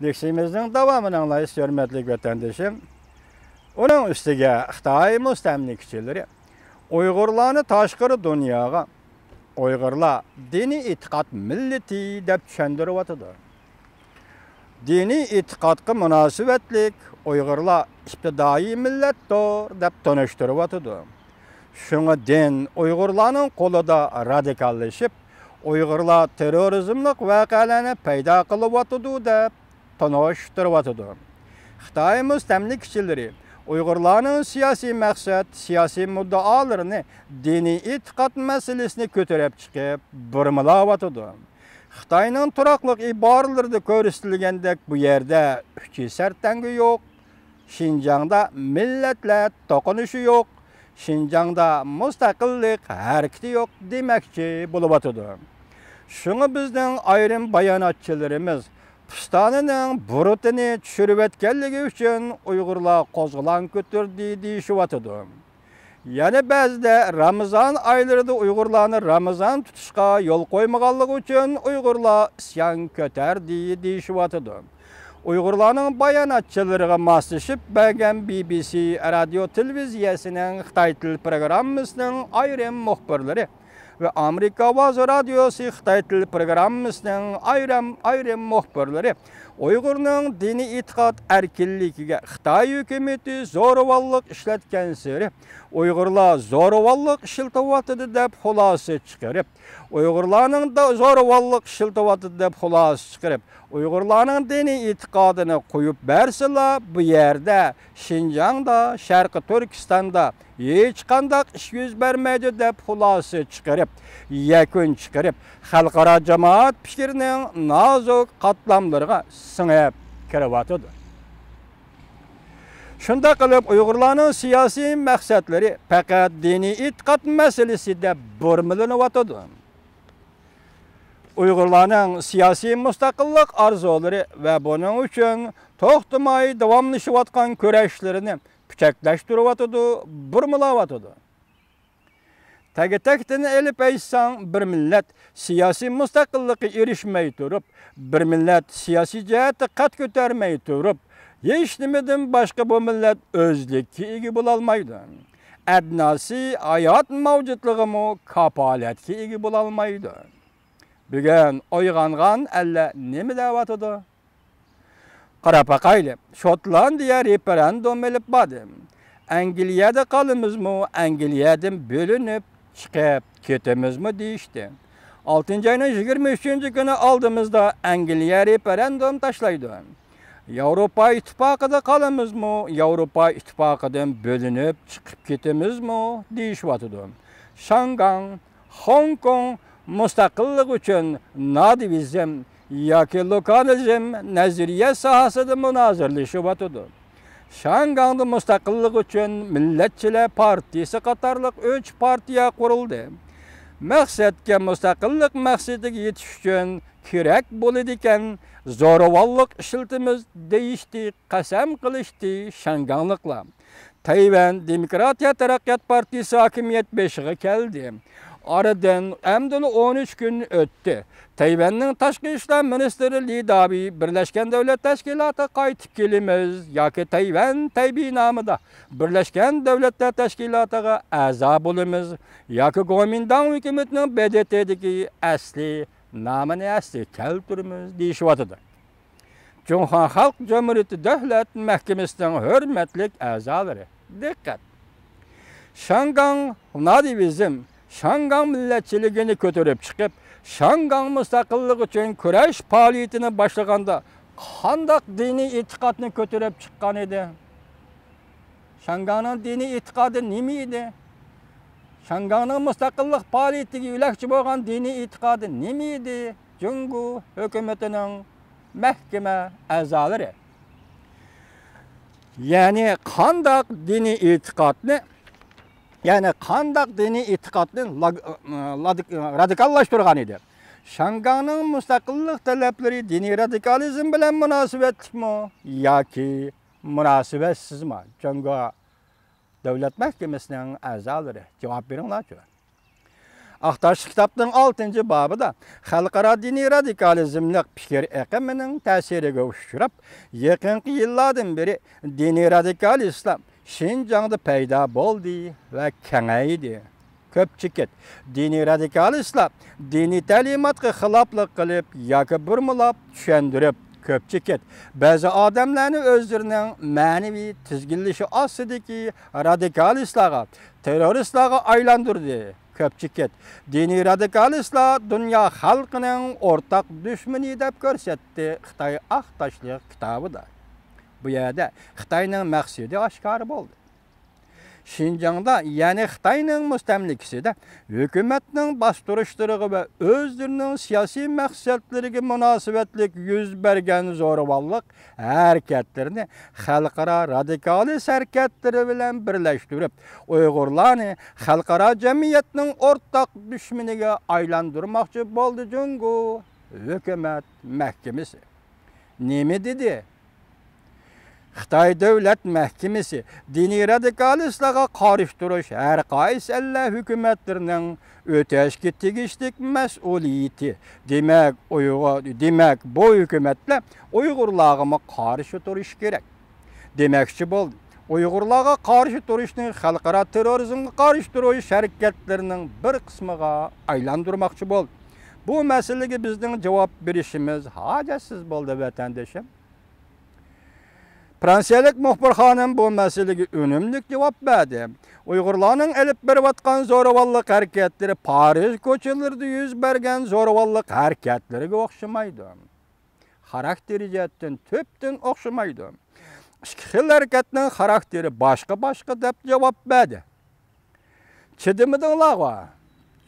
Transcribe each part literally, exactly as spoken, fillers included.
لېكسىيىمىزنىڭ داۋامىنى ئاڭلايسىز، ھۆرمەتلىك ۋەتەندىشىم. ئۇنىڭ ئۈستىگە خىتاي مۇستەملىكىچىلىرى ئۇيغۇرلارنى تاشقىرى دۇنياغا ئۇيغۇرلار دىنىي ئېتىقاد مىللىتى دەپ چۈشەندۈرۈۋاتىدۇ. دىنىي ئېتىقادقا مۇناسىۋەتلىك ئۇيغۇرلار ئىپتىدائىي مىللەتتۇر دەپ تونۇشتۇرۇۋاتىدۇ. شۇڭا دىن ئۇيغۇرلارنىڭ قولىدا رادىكاللىشىپ، ئۇيغۇرلار تېررورىزملىق ۋەقەلەرنى پەيدا قىلىۋاتىدۇ دەپ تونۇشتۇرۇۋاتىدۇ. خىتاي مۇستەملىكىچىلىرى ئۇيغۇرلارنىڭ سىياسىي مەقسەت، سىياسىي مۇددىئالىرىنى دىنىي ئېتىقاد مەسىلىسىنى كۆتۈرۈپ چىقىپ بۇرمىلاۋاتىدۇ. خىتاينىڭ تۇراقلىق ئىبارىلىرىدە كۆرسىتىلگەندەك بۇ يەردە ئۈچ سەرتەڭگە يوق، شىنجاڭدا مىللەتلەر توقۇنۇشى يوق، شىنجاڭدا مۇستەقىللىق ھەرىكىتى يوق دېمەكچى بولۇۋاتىدۇ. شۇڭا بىزنىڭ ئايرىم باياناتچىلىرىمىز پۇستانىنىڭ بۇرۇتىنى چۈشۈرۈۋەتكەنلىكى ئۈچۈن ئۇيغۇرلار قوزغىلاڭ كۆتۈردى دېيىشىۋاتىدۇ. يەنە بەزىدە رامىزان ئايلىرىدا ئۇيغۇرلارنى رامىزان تۇتۇشقا يول قويمىغانلىقى ئۈچۈن ئۇيغۇرلار ئىسيان كۆتەردى دېيىشىۋاتىدۇ. ئۇيغۇرلارنىڭ باياناتچىلىرىغا ماسلىشىپ بەرگەن بى بى سى رادىيو تېلېۋىزىيەسىنىڭ خىتاي تىل پروگراممىسىنىڭ ئايرىم مۇخبىرلىرى ۋە ئامېرىكا ئاۋازى رادىيوسى خىتاي تىل پروگراممىسىنىڭ ئايرىم، ئايرىم مۇخبىرلىرى ئۇيغۇرنىڭ دىنىي ئېتىقاد ئەركىنلىكىگە خىتاي ھۆكۈمىتى زورىۋاللىق ئىشلەتكەنسېرى، ئۇيغۇرلار زورىۋاللىق ئىشلىتىۋاتىدۇ دەپ خۇلاسە چىقىرىپ، ئۇيغۇرلارنىڭ دا زورىۋاللىق ئىشلىتىۋاتىدۇ دەپ خۇلاسە چىقىرىپ، ئۇيغۇرلارنىڭ دىنىي ئېتىقادىنى قويۇپ بەرسىلا، بۇ يەردە، شىنجاڭدا، شەرقىي تۈركىستاندا ھېچقانداق ئىش يۈز بەرمەيدۇ دەپ خۇلاسە چىقىرىپ، يەكۈن چىقىرىپ، خەلقئارا جامائەت پىكرىنىڭ نازۇك قاتلاملىرىغا سىڭىپ كىرىۋاتىدۇ. شۇنداق قىلىپ، ئۇيغۇرلارنىڭ سىياسىي مەقسەتلىرى پەقەت دىنىي ئېتىقاد مەسىلىسىدە بۇرمىلىنىۋاتىدۇ. ئۇيغۇرلارنىڭ سىياسىي مۇستەقىللىق ئارزۇلىرى ۋە بۇنىڭ ئۈچۈن توختىماي داۋاملىشىۋاتقان كۈرەشلىرىنى پۈچەكلەشتۈرۈۋاتىدۇ، بۇرمىلاۋاتىدۇ. تەگە-تەكتىن ئېلىپ ئېيتساڭ، بىر مىللەت سىياسىي مۇستەقىللىققا ئېرىشمەي تۇرۇپ، بىر مىللەت سىياسىي جەھەتتە قەد كۆتەرمەي تۇرۇپ، ھېچنېمىدىن باشقا بۇ مىللەت ئۆزلۈككە ئىگە بولالمايدۇ. ئەدناسى ھايات مەۋجۇتلۇقىمۇ كاپالەتكە ئىگە بولالمايدۇ. بۈگۈن ئويغانغان ئەللەر نېمە دەۋاتىدۇ؟ قاراپ باقايلى، شوتلاندىيە رېفېرېندۇم ئېلىپ باردى. ئەنگلىيەدە قالىمىزمۇ، ئەنگلىيەدىن بۆلۈنۈپ چىقىپ كېتىمىزمۇ دېيىشتى. ئالتىنچى ئاينىڭ يىگىرمە ئۈچىنچى كۈنى ئالدىمىزدا ئەنگلىيە رېفېرېندۇم تاشلايدۇ. ياۋروپا ئىتتىپاقىدا قالىمىزمۇ، ياۋروپا ئىتتىپاقىدىن بۆلۈنۈپ چىقىپ كېتىمىزمۇ دېيىشىۋاتىدۇ. شياڭگاڭ، خوڭكوڭ مۇستەقىللىق ئۈچۈن ناتسىزم ياكى لوكالىزم نەزەرىيە ساھەسىدە مۇنازىرىلىشىۋاتىدۇ. شياڭگاڭدا مۇستەقىللىق ئۈچۈن مىللەتچىلەر پارتىيىسى قاتارلىق ئۈچ پارتىيە قۇرۇلدى. مەقسەتكە، مۇستەقىللىق مەقسىتىگە يېتىش ئۈچۈن كېرەك بولىدىكەن، زورىۋاللىق ئىشلىتىمىز دېيىشتى، قەسەم قىلىشتى شياڭگاڭلىقلار. تەيۋەن دېموكراتىيە تەرەققىيات پارتىيىسى ھاكىمىيەت بېشىغا كەلدى. ئارىدىن ئەمدىلا ئون ئۈچ كۈن ئۆتتى. تەيۋەننىڭ تاشقى ئىشلار مىنىستىرى لى داۋېي بىرلەشكەن دۆلەت تەشكىلاتىغا قايتىپ كېلىمىز ياكى تەيۋەن تەيبىي نامىدا بىرلەشكەن دۆلەتلەر تەشكىلاتىغا ئەزا بولىمىز ياكى گومىنداڭ ھۆكۈمىتىنىڭ بې دې تېدىكى ئەسلى نامىنى ئەسلىگە كەلتۈرىمىز دېيىشىۋاتىدۇ. جۇڭخۇا خەلق جۇمھۇرىيىتى دۆلەت مەھكىمىسىنىڭ ھۆرمەتلىك ئەزالىرى، دىققەت! شياڭگاڭ ناتسىزم، شياڭگاڭ مىللەتچىلىكىنى كۆتۈرۈپ چىقىپ، شياڭگاڭ مۇستەقىللىقى ئۈچۈن كۈرەش پائالىيىتىنى باشلىغاندا قانداق دىنىي ئېتىقادنى كۆتۈرۈپ چىققان ئىدى؟ شياڭگاڭنىڭ دىنىي ئېتىقادى نېمە ئىدى؟ شياڭگاڭنىڭ مۇستەقىللىق پائالىيىتىگە يۆلەكچى بولغان دىنىي ئېتىقادى نېمە ئىدى؟ جۇڭگو ھۆكۈمىتىنىڭ مەھكىمە ئەزالىرى. يەنى قانداق دىنىي ئېتىقادنى، يەنى قانداق دىنىي ئېتىقادنى لاگ-، لادىك-، رادىكاللاشتۇرغان ئىدى؟ شياڭگاڭنىڭ مۇستەقىللىق تەلەپلىرى دىنىي رادىكالىزم بىلەن مۇناسىۋەتلىكمۇ ياكى مۇناسىۋەتسىزمۇ؟ جۇڭگو دۆلەت مەھكىمىسىنىڭ ئەزالىرى، جاۋاب بېرىڭلارچۇ. ئاق تاشلىق كىتابنىڭ ئالتىنچى بابىدا خەلقئارا دىنىي رادىكالىزملىق پىكىر ئېقىمىنىڭ تەسىرىگە ئۇچراپ، يېقىنقى يىللاردىن بېرى دىنىي رادىكالىستلار شىنجاڭدا پەيدا بولدى ۋە كېڭەيدى. كۆپچىكىت دىنىي رادىكالىستلار دىنىي تەلىماتقا خىلاپلىق قىلىپ ياكى بۇرمىلاپ چۈشەندۈرۈپ، كۆپچىكىت بەزى ئادەملەرنى ئۆزلىرىنىڭ مەنىۋى تىزگىنلىشى ئاستىدىكى رادىكالىستلارغا، تېررورىستلارغا ئايلاندۇردى. كۆپچىكىت دىنىي رادىكالىستلار دۇنيا خەلقىنىڭ ئورتاق دۈشمىنى دەپ كۆرسەتتى خىتاي ئاق تاشلىق كىتابىدا. بۇ يەردە خىتاينىڭ مەقسىتى ئاشكارا بولدى. شىنجاڭدا، يەنى خىتاينىڭ مۇستەملىكىسىدە ھۆكۈمەتنىڭ باستۇرۇشلىرىغا ۋە ئۆزلىرىنىڭ سىياسىي مەقسەتلىرىگە مۇناسىۋەتلىك يۈز بەرگەن زورىۋاللىق ھەرىكەتلىرىنى خەلقئارا رادىكالىست ھەرىكەتلىرى بىلەن بىرلەشتۈرۈپ، ئۇيغۇرلارنى خەلقئارا جەمئىيەتنىڭ ئورتاق دۈشمىنىگە ئايلاندۇرماقچى بولدى جۇڭگو ھۆكۈمەت مەھكىمىسى. نېمە دېدى؟ خىتاي دۆلەت مەھكىمىسى دىنىي رادىكالىستلارغا قارشى تۇرۇش ھەر قايسى ئەللەر ھۆكۈمەتلىرىنىڭ ئۆتەشكە تېگىشلىك مەسئۇلىيىتى. دېمەك، ئۇيغۇر، دېمەك، بۇ ھۆكۈمەتلەر ئۇيغۇرلارغىمۇ قارشى تۇرۇشى كېرەك. دېمەكچى بولدى، ئۇيغۇرلارغا قارشى تۇرۇشنى خەلقئارا تېررورىزمغا قارشى تۇرۇش ھەرىكەتلىرىنىڭ بىر قىسمىغا ئايلاندۇرماقچى بولدى. بۇ مەسىلىگە بىزنىڭ جاۋاب بېرىشىمىز ھاجەتسىز بولدى، ۋەتەندىشىم. فرانسىيەلىك مۇخبىر خانىم بۇ مەسىلىگە ئۈنۈملۈك جاۋاب بەردى. ئۇيغۇرلارنىڭ ئېلىپ بېرىۋاتقان زورىۋاللىق ھەرىكەتلىرى پارىژ كوچىلىرىدا يۈز بەرگەن زورىۋاللىق ھەرىكەتلىرىگە ئوخشىمايدۇ. خاراكتېرى جەھەتتىن تۈپتىن ئوخشىمايدۇ. ئىككى خىل ھەرىكەتنىڭ خاراكتېرى باشقا-باشقا، دەپ جاۋاب بەردى. چىدىمىدىڭلارغۇ؟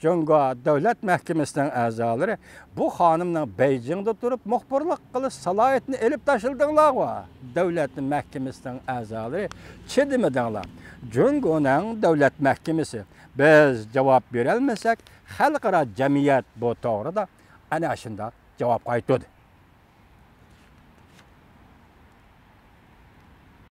جۇڭگو دۆلەت مەھكىمىسىنىڭ ئەزالىرى، بۇ خانىمنىڭ بېيجىڭدا تۇرۇپ مۇخبىرلىق قىلىش سالاھىيىتىنى ئېلىپ تاشلىدىڭلارغۇ؟ دۆلەت مەھكىمىسىنىڭ ئەزالىرى، چىدىمىدىڭلار. جۇڭگونىڭ دۆلەت مەھكىمىسى، بىز جاۋاب بېرەلمىسەك، خەلقئارا جەمئىيەت بۇ توغرىدا ئەنە شۇنداق جاۋاب قايتۇردى.